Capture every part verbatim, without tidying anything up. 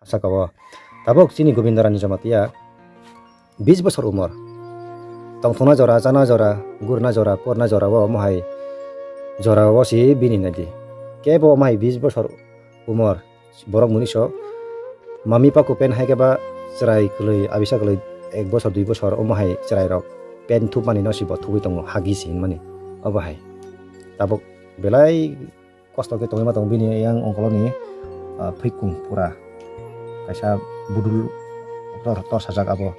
Saka o tabuk chini Gobindo Rani Jamatia bis bosor umor. Tongthokna jora, chana jora, gurna jora, porna jora o omo hai jora o si bini naidi. Kebo omo hai bis bosor umor borok muniso mami paku pen hai khe ba chwrai kwlwi, abisa kwlwi ek bosor dui bosor omo hai chwrai rok pen thupmani no si bo thubui tongo hagi si hinmani obo hai. Tabuk belai kosto khe tongwi ma tongo bini yang ongkoloni, ah, phikung pura kaisa budul tor, tor sajak abo.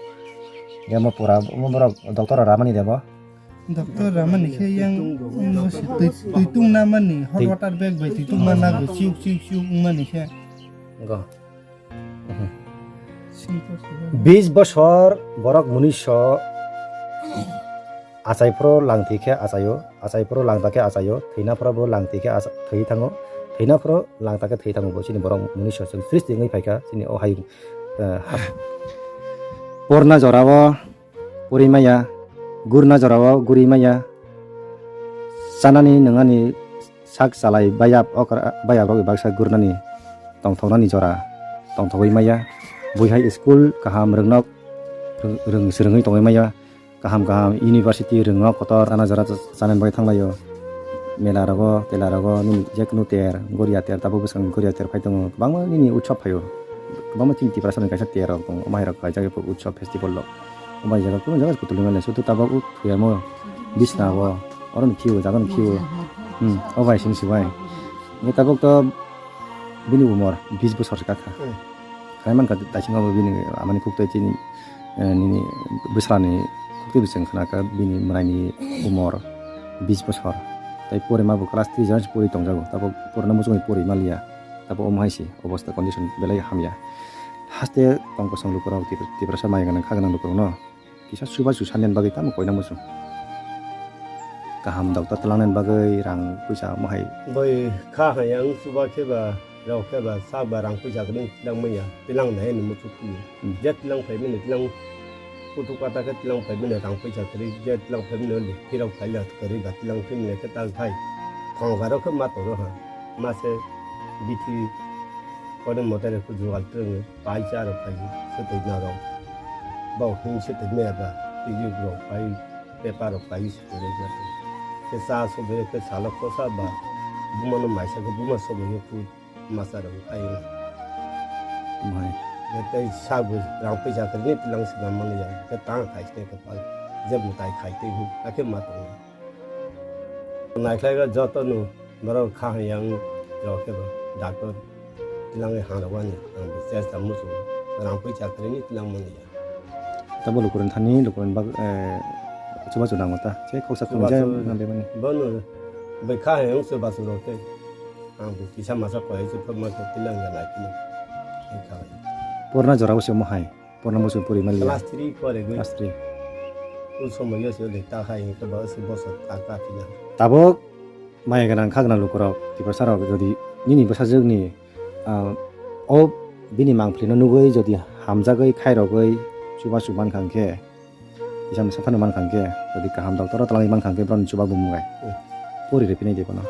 Yamo pura omo borok doctor ramani debo. Doctor ramani khe yang twi, twi tung namani hot water bag bai twi tung mana go chiuk chiuk chiuk wngmani khe. Go. Bis bosor borok muniso achai phoro lang twi khe achaio, achai phoro lang ta khe achaio, thwina phoro bo lang twi khe acha-, thwi thango, thwina phoro lang ta khe thwi thango bo chini borok muniso chwng srishti wngwi phaikha chini o hayung, eh, ha-, porna jorao. Puri maya, gurna jorao guri maya, chanani nwngnani sak chalai bayap okra, bayap rok baksa gurnani tongthoknani jora tongthogwi maya, buihai school kaham rwngnok rwng, rwng swrwngwi tongwi maya, kaham kaham university rwngnok kotor chana jora chanani bagwi thanglaio. Mela rogo, tela rogo, nini jekunu ter, goria ter, tabuk bwskango goria ter phai tongo. Kwbangma nini utsob phaio. Kwbangma chini Tiprasa ni kaisa ter rok tongo. Omo hai rok kaijak utsob festival rok. Omo hai jaga, kunu jaga kutulwi manya. Sudu tabuk o thuyamo bisna o, oro ni khiyo, jaga ni khiyo. Hmm, o bai sini sibai. Ni tabuk to bini umor bis bosor se kakha. Hmm. Hai mankha, daising abo bini amani kuk tai chini, eh, nini bwsarani kuk twi bwswng khna kha bini mwnaini umor bis bosor. Tai pori ma bo class three jora se pori tongjago, tabo porna muchungwi pori maliya, tabo omo hai se obosta condition belai hamya. Haste tong kosong lukurok Tipra-, Tiprasa maya gwnang kha gwnang lukurokno. Kisa chubachu sanani bagwi tamo koina muchung. Kaham doctor twlangnani bagwi rang puisa omo hai. Bai kha hai ang chuba khe ba, rok khe ba, sak ba rang puisa kwrwi twlang manya, twlang nai ani muchung phuru. Hmm. Je twlang phai mani twlang kutuk kata khe twlang phai mani rang puisa kwrwi, je twlang phai mani phirok phai le kwrwi ba twlang phai mani khe ta khai. Thong garo khe ma toro ha. Ma se bithi kone motere khu jugal twrwngwi. Pai cha rok pai, swtwi na rok. Bau hing swtwi me ba, tigi rok pai, pepa rok pai swtwi rok ba. Ke sa so be ke salo ko sa ba, buma no mai sa ke buma so be ku masa rok pai. Mai. Ke tei sa bu rang pai cha ke ni tilang sina man ya, ke tang khai ke ke pal, je mutai khai te hu, ake ma tong. Naikhlai ga joto no. Borok kha hai yang rok khe bo doctor twlangwi hangrok ani ang bo chesta muchung rang puisa kwrwini twlang mani ya. Tabo lukurok thani lukurok bak, eh, chubachu nango ta. Se khoksa khunjai nang de mani. Bono bai kha hai ang chubachu rok khe ang bo kisa masa koi se phobma khe twlang ya lai kini. Kha hai. Purna jora bo se mo hai. Porno muchung puri maliya. Class three pore gwi. Class three. O somoyo se de ta khai to ba se bosor ta ta phina. Tabuk maya gwnang kha gwnang lukurok Tiprasa rok jodi nini bwsajwkni, ah, o bini mangphlino nugwi jodi hamjagwi khairogwi chubachu mankha hwnkhe, kisa misa phano mankha hwnkhe, jodi kaham doctor o twlangwi mankha hwnkhe borokni chuba bumung bai. Hmm. Pori rw phinai de bono.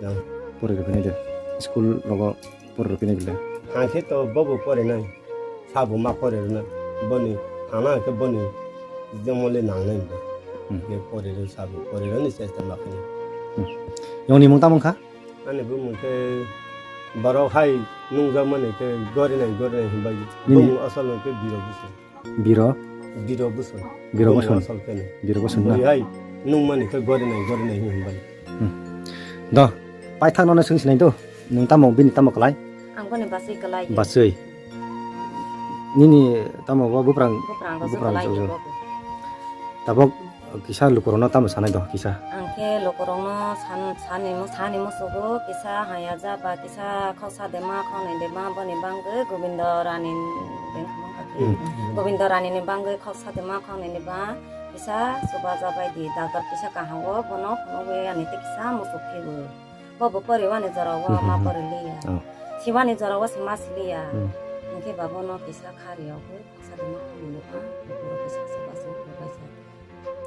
Yang. Pori rw phinai de. School rogo Pore rw phinai bile. Ang khe to bobo pore nai. Sabo ma pore rw na. Boni thana khe boni jemole nang nai bo. Hmm. Khe pore rw sabo pore rw ni chesta ma khe. Hmm. Yong ni mung tamo kha? Ani bo mung khe borok hai nungjak mani khe gori nai gori nai hinbai. Nini. Bo mung asal khe biro busu. Biro? Biro Boson. Biro Boson. Asol kene. Biro Boson na? Bwrwi hai nungmani khe gorinai, gorinai hinwi hinbai. Hmm. Do, paithak nono swng sinai do. Nwng tamo, bini tamo kwlai? Ang boni baswi kwlai. Baswi. Nini tamo bo buprang, buprang rok buprang kwlai rok. Tabok kisa lukurokno tamo sanai do kisa? Ang khe lukurokno san-, sani mo-, sani musugo kisa haya ja ba kisa khoksa dema khoknwi dema boni bangwi Gobindo Rani ni beng hamang kha khe. Hmm. Gobindo Rani ni bangwi khoksa dema khoknwi ni ba kisa chubaja bai di doctor kisa kaham o bono phunugwi ani tei kisa musuk phigo. Bo bo poriwani jora o ma poriliya. Oh. Siwani jora o se ma siliya. Hmm. Hinkhe ba bono kisa khari o khoksa dema khoknwi ni ba lukurok kisa chubachu khabaisa.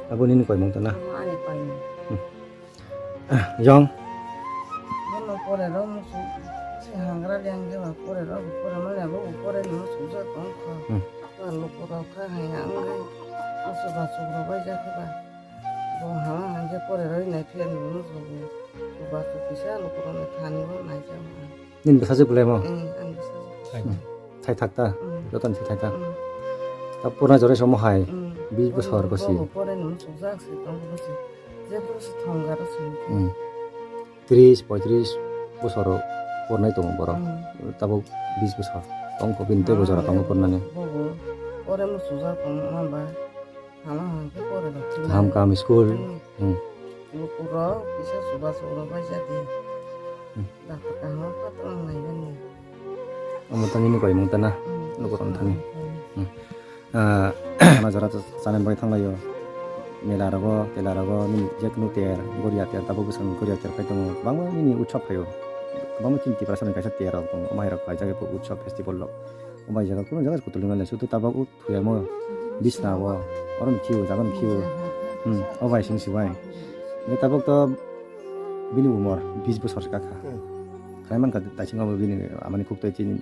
Abo nini koimung tana? Amo ani koimung. Hmm. Yong. Bono pore rw musu. Hangra leng je ba pore ro, pore ma le bo pore no suja tong kho. Hmm. Ba luku rok kha hai ang gai. Musu ba suk ro bai ja khe ba. Bo ha ha je pore ro nai phi ani musu. Ba su kisa luku ro na thani bo nai ja ma. Nini bwsajwk belai mo? Hmm, ang bwsajwk. Hmm. Thai thak ta? Hmm. Joto ni thai thak ta? Hmm. Ta purna jore somo hai. Hmm. Bis bosor bosi. Bo pore no suja se tong bosi. Je bosi thong garo se. Hmm. Tris, poitris bosor pornai tongo borok. Hmm. Tabuk bis bosor tongkho bini tei bojora tongo pornani. Bobo, pore musuja tongma ba, hala hwnkhe pore rok thwinai. Kaham kaham school. Hmm. Hmm. Lukurok kisa chubachu rok bai jadi. Hmm. Daktor kaham kha twlang nai bini. Omo tangwi ni koimung tana. Hmm. Lukurok thani. Hmm. Hmm. Ah, ano jora to chana bagwi thanglaio. Mela rogo, tela rogo, nini jekunu ter, goria ter, tabuk bwskango goria ter phai tongo. Kwbangma nini utsob phaio. Kwbangma chini Tiprasa ni kaisa ter rok tongo. Omo hai rok kaijak utsob festival rok. Omo hai jaga kunu jaga kutulung nai sudu tabuk thuya mo bisna o. Oro ni khiu, jaga ni khiu. Hmm, o bai sing sibai. Ni tabuk to bini umor bis bosor se kakha. Hmm. Khlai mankha taising obo bini amani khuk tai chini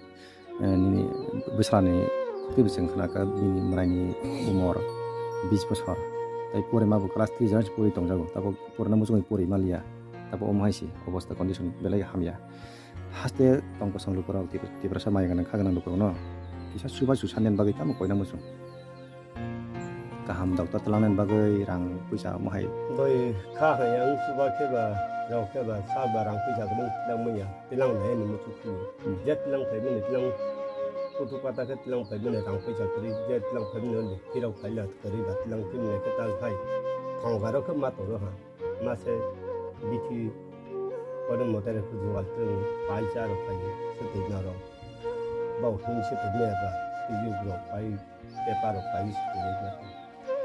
eh, nini bwsani khukti bwswng khna kha bini mwnaini umor bis bosor. Tai pore ma bo class three jora se pori tongjago. Tabo porna muchungwi pori maliya. Tabo omo hai se obosta condition belai hamya. Haste tong kosong lukurok Tip-, Tiprasa maya gwnang kha gwnang lukurokno kisa chuba chusa nen bagwi tamo koina muchung. Kaham doctor twlangnani bagwi rang puisa omo hai. Boi kha hai ang chuba khe ba, rok khe ba, sa ba rang puisa kwbang twlang manya, twlang nai ani muchuk phuru. Hmm. Je twlang phai mani twlang, kutu kata khe twlang phai mani rang puisa kwrwi, je twlang phai mani hwnle hirok phai la kwrwi ba twlang phai mani khe tal phai. Thong garo khe ma toro ha, ma se bithi kono motere khe jugal twlang pai cha rok phai se twi na rok. Bau hwn se twi na ba, twi rok pai. Paper rok pai se twi na.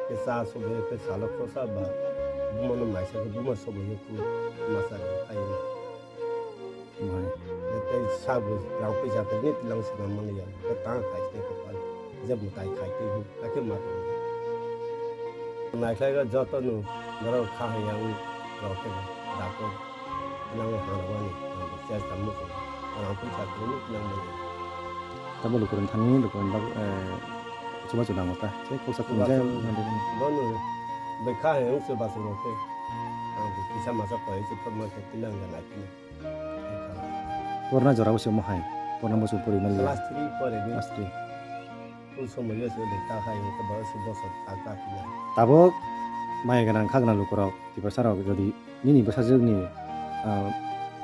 Ke sa so be ke salo khosa ba. Bumo no maisa ke bumo so bo yoku masa rok pai na. Mai. Tei sa bo rang puisa kwrwi ni twlang swnam mani ya. Ke tang khai te ko pal. Je mutai khai te hu. Ake ma. Nai khlai ga joto no norok kha hai yang rok ke ba. Doctor. Nang hana wani, ang chest ta muchung. Ang pui cha kunu nang mani. Tamo lukurok thani lukurok bak, eh, chuba chuba nango ta. Che kok sa tuni jai nang de. Bono bai kha he ang chuba chuba ke. Ang kisa masa koi chu phor ma ke tinang ga nai kini. Porna jora bo se mo hai. Porna bo se pori mali. Class three pore ni. Class three. Kung somoyo se le ta hai, hwnkhe bo se bosor ta ta khe ya. Tabuk maya gwnang kha gwnang lukurok, Tiprasa rok jodi nini bwsajwkni, ah,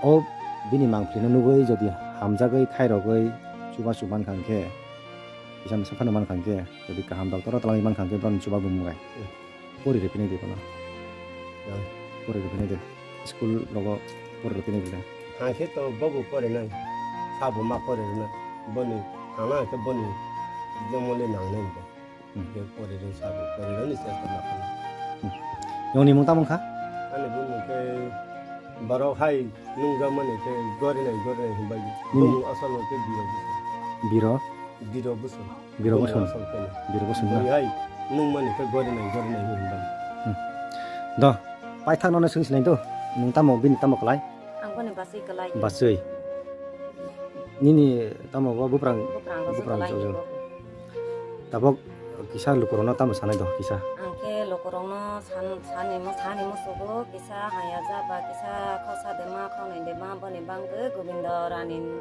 o bini mangpili no nugwi jodi hamjagwi khairogwi chubachu mankha hwnkhe, kisa masa phano mankha hwnkhe, jodi kaham doctor o twlangwi mankha hwnkhe, bohrokni chuba bo mugai. Hmm. Pori rw phini di bono. Ya. Pori rw phini di. School rogo pori rw phini di. Hangkhe to bobo pori nai. Sabo ma pori rw na. Boni hana hangkhe boni jemoli nang nai bo. Hmm. Hingkhe pori rw sabo pori rw ni chesta ma kha. Hmm. Yongni mung tamo kha? Ani bumung khe borok hai nungjakmani khe gorinai gorinai hinbai. Nini bumung asal no khe biro. Biro? Biro bwswng. Biro bwswng. Bwswng khe. Biro bwswng na? Bwrwi hai nungmani khe gorinai gorinai hinwi hinbai. Hmm. Do, paithak nono swng sinai do. Nwng tamo bini tamo kwlai? Ang boni bachwi kwlai. Bachwi. Nini tamo bo buprang, buprang rok buprang kwlai chajak. Tabok kisa lukurokno tamo sanai do kisa? Ang khe lukurokno san-, sani mo-, sani musugo kisa haya ja ba kisa khoksa de ma khoknwi de ma boni bangwi Gobindo Rani ni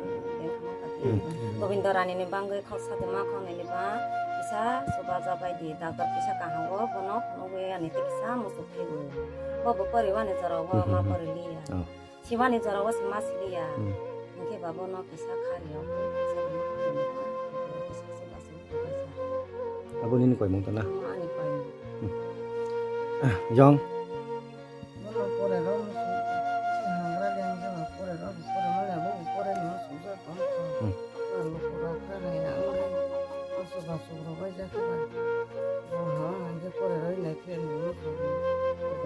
bengkha ma kha khe. Hmm. Gobindo Rani ni bangwi khoksa de ma khoknwi de ma kisa subaja bai di doctor kisa kaham o bono phunugwi ani tei kisa musuk phigo. Bo bo poriwani jora o ma pori liya. Oh. Siwani jora o se ma siliya. Hmm. Hingke ba bono kisa khari o kisa de ma khoknwi de ma kisa subaja. Abo nini koimung tala? Ani koimung. Hmm. Yong. Bono pore rok no sung, si hangra leng jema pore rok, pore male abo pore no sung ja tong kho. Hmm. Pore no pura kha hai ang le, oso ba sung rok bai ja khe ba. Bo ha hang je pore rok nai khe no no sung.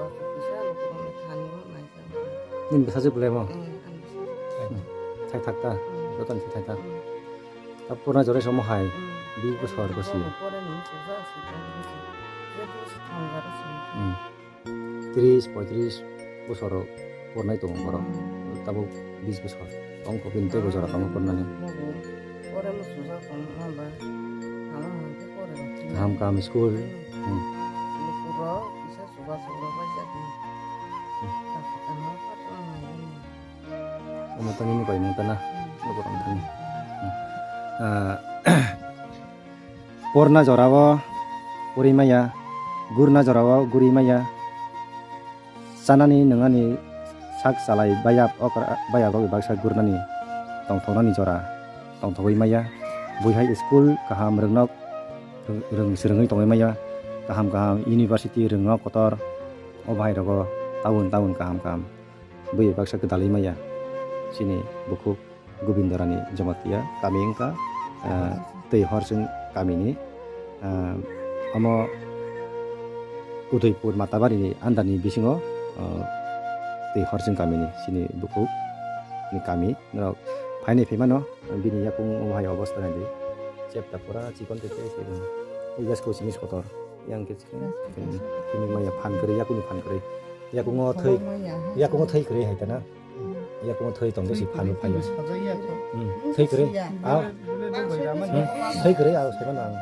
Ba sung kisa rok no thani bo nai ja. Nini bwsajwk belai mo? Eh, ang bwsajwk. Hmm. Thai thak ta? Hmm. Joto ni thai thak. Hmm. Ta purna jore somo hai. Hmm. Bi bosor bosi. Pore no sung ja si ta bosi. Je bosi thang ga ro sung. Hmm. Tris, poitris bosor rok pornai tongo borok, tabuk bis bosor. Tongkho bini tei bo jora tongkho pornani. Nogo pore mo susa tong ma ba. Hala hwnkhe pore rok. Kaham kaham school. Hmm. Lukurok kisa suba suba bai jati. Kaham kaham patro nai. Omo tani ni bai mung tana. Hmm. Lukurok thani. Hmm. Ah, porna jorao pori maya, gurna jorao guri maya. Chanani nwngnani sak chalai bayap okra, bayap rok baksa gurnani tongthoknani jora tongthogwi maya. Buihai school kaham rwngnok, rwng, rwng swrwngwi tongwi maya. Kaham kaham university rwngnok kotor, o bahai rogo town town kaham kaham. Bui baksa gwdalwi maya chini bukhuk. Gobindorani Jamatia kami wngkha, ah, tei Horsing kamini, ah, omo Udaipur Matabarini under ni bisingo, ah, tei Horsing kamini chini bukhuk ni kami norok phainai phaimano bini yakung omo hai obostha naidi chepta pura chikon tei tei tei gas ko chini kotor yang ke chini maya phan kwrwi yakung ni phan kwrwi yakungo thwi yakungo thwi kwrwi hai tana. Yakungo thwi tong si phanu phaio. Hmm, thwi kwrwi. Ah. Hmm, thwi kwrwi ah saiman ang.